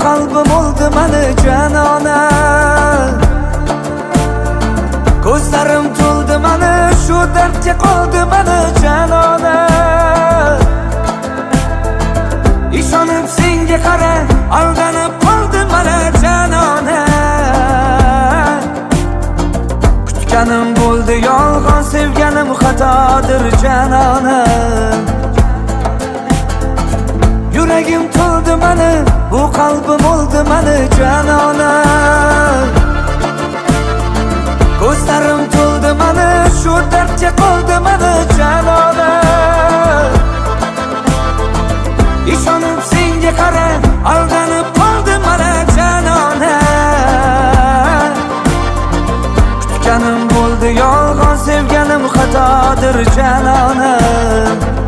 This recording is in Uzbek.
Qalbim o'ldi mani janona. Ko'zlarim to'ldi mani, shu dardga qoldi mani janona.